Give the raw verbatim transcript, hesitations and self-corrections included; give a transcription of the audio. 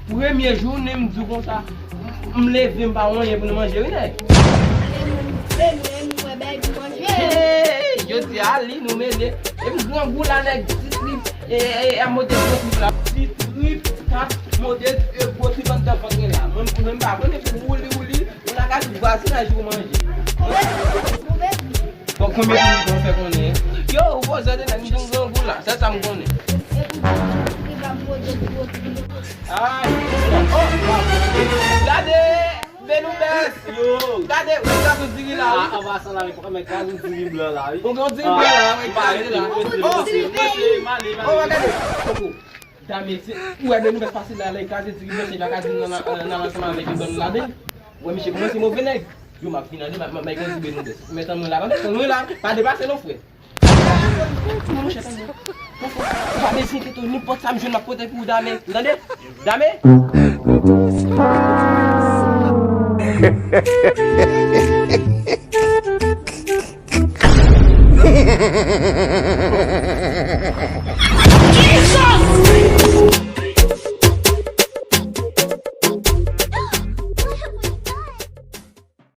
Premye jounen m di w konsa, m leve m pa wè anyen pou nou manje wi nèg. Jodi a li nou mele. Epi grangou la nèg ti trip, e, e, e, a mode gwo trip la. Ti trip, kat mode, e, gwo trip anndan vant mwen la. Mwen, mwen m pa konnen pou wouli wouli, ou la ka di vwazinaj ou manje. Bon, konbyen moun pou fè konnen? Yo, ou poze de nèg, m jwenn grangou la, se sa m konnen. Ay, oh, gade, Benoubès. Yo. Gade, ou gade diri la, wi. Ah, anba sa la, wi, pa mèt gade diri blan la, wi. Ou gen diri blan la, wi, gade la. Oh, oh, gade. Koko. Dame, se, ou wè Benoubès pase la, la, li kraze diri blan, se pa ka di nan, nan, nan ansanm avèk yon bann ladan. Ou wè misye kòmanse move nèg. Yo, m ap vin ale, m ap, m ap bay kòd sou Benoubès. Men tann mwen la, tann mwen la, pa deplase non, frè. Monchè, tann mwen. Ou pa bezwen enkyete w, nenpòt sa m jwenn, m ap pote pou ou, Dame. Ou tande? Dame?